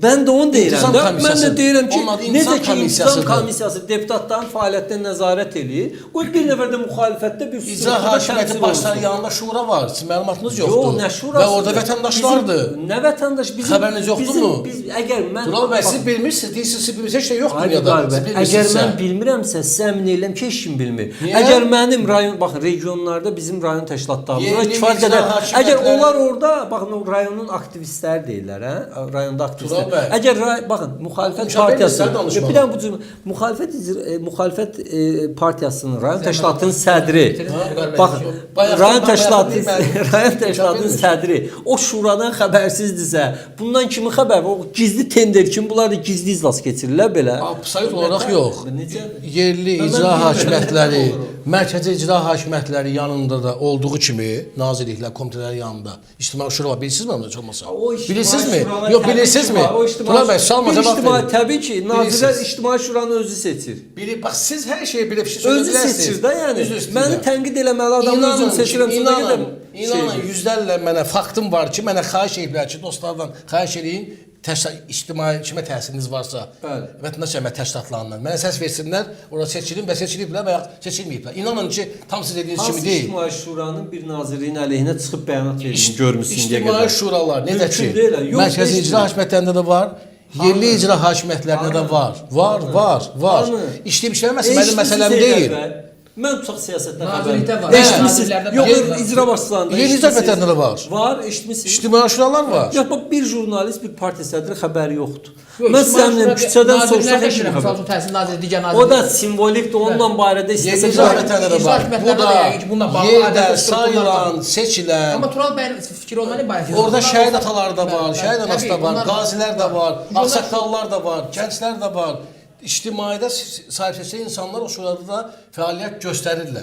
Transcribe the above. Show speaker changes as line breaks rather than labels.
Mən də onu deyirəm
İntizam
də. Mən də
komissiyası.
deyirəm ki,
Onun adı
necə
intizam
ki intizam
komissiyasıdır.
komissiyası deputatların fəaliyyətinə nəzarət eləyir, qoy bir nəfər də müxalifətdə bir
İcra
strukturda
hakimiyyəti
təmsil
başları
olunsun.
yanında şura var. Sizin məlumatınız yoxdur.
Yox, nə şurası?
Və orada vətəndaşlardır.
Bizim, nə vətəndaş? Bizim,
Xəbəriniz yoxdur
bizim,
mu?
Biz, əgər mən...
Tural bəy,
Bax,
siz bilmirsiniz, deyirsiniz, siz bilmirsiniz, heç şey yoxdur
Ay
dünyada.
Vüqar
Siz
bəy, əgər
bilmirsinizsə.
mən bilmirəmsə, sizə əmin eləyirəm ki, heç kim bilmir.
Niyə?
Əgər mənim rayon, baxın, regionlarda bizim rayon təşkilatlarımız var,
Yerli
kifayət
icra
qədər. Əgər
hakimiyyətləri-
onlar orada, baxın, o rayonun aktivistləri deyirlər, hə? Rayonda aktivistlər.
Tural bəy.
Əgər baxın, müxalifət
Müşavirə
partiyası,
edirsən danışmağa.
bir dənə bu cür müxalifət müxalifət partiyasının rayon təşkilatının sədri. Baxın,
Bayaqdan
rayon
mən
təşkilatı
bayaqdan deyim,
rayon təşkilatının sədri o şuradan xəbərsizdirsə, bundan kimin xəbəri var? O gizli tender kim? Bunlar da gizli iclas keçirirlər belə.
Absolut olaraq yox.
Necə?
Yerli
Mən
icra
bilmirəm.
hakimiyyətləri, mərkəzi icra hakimiyyətləri yanında da olduğu kimi nazirliklər, komitələr yanında ictimai şura var. Bilirsinizmi onu heç olmasa?
O ictimai
Bilirsinizmi?
şuralar
Yox,
təbii ki
bilirsinizmi?
var. O ictimai-
Tural bəy, sualıma
Bir
cavab
ictimai
verin.
təbii ki, nazirlər
Bilirsiniz.
ictimai şuranı özü seçir.
Biri, bax siz hər şeyi belə bir şey söyləyə
Özü
bilərsiniz.
seçir də yəni.
Üzr istəyirəm.
Məni tənqid eləməli adamı özüm
İnanın ki,
seçirəm, sonra
inanın,
qədər
inanın
şeydir.
yüzlərlə mənə faktım var ki, mənə xahiş ediblər ki, dostlardan xahiş eləyin, ictimai kimə təsiriniz varsa,
Bəli.
vətəndaş cəmiyyət təşkilatlarından mənə səs versinlər, ora seçilim və seçiliblər və yaxud seçilməyiblər. İnanın ki, tam siz dediyiniz
Hansı
kimi deyil.
ictimai şuranın bir nazirliyin əleyhinə çıxıb bəyanat verdiyini görmüsün indiyə
İctimai
qədər?
şuralar necə
Mümkün
ki,
deyil, yox,
mərkəzi
heç
icra
biri.
hakimiyyətlərində də var, yerli icra hakimiyyətlərində də var. Var, var, var.
Hanı?
İşləyib işləməsi mənim
Eşitmisiniz
məsələm
Heydər
deyil.
bəy? Mən tutaq siyasətdən
Nazirlikdə
xəbərim.
var.
Eşitmisiniz.
Nazirlərdə
Yox,
var.
icra başçılarında.
Yerli icra
eşitmisiniz.
hakimiyyətlərində də var.
Var, eşitmisiniz.
İctimai şuralar var.
Yox, bax bir jurnalist, bir partiya sədri xəbəri yoxdur.
Yox,
Mən
İctimai
səninlə
Şura-
küçədən soruşsaq
Nazirlərdə
heç kim
deyirəm,
xəbər.
Misal üçün təhsil naziri, digər
O
nazirlər.
da simvolikdir, onunla barədə
Yerli
istəsə
icra hakimiyyətlərində də
İcra
var. Bu
hakimiyyətlərində
da
də yəqin ki, bununla bağlı
yerdə
adətən strukturlar var.
sayılan, seçilən,
Amma Tural bəyin fikri ondan ibarət.
Orada
Bunlar
şəhid
olsa-
ataları da var,
Bəli,
şəhid anası
təbii,
da var,
bunlar
qazilər də var,
Bunlar-
ağsaqqallar da var, gənclər də var. İctimaidə sahib seçilən insanlar o şurada da fəaliyyət göstərirlər.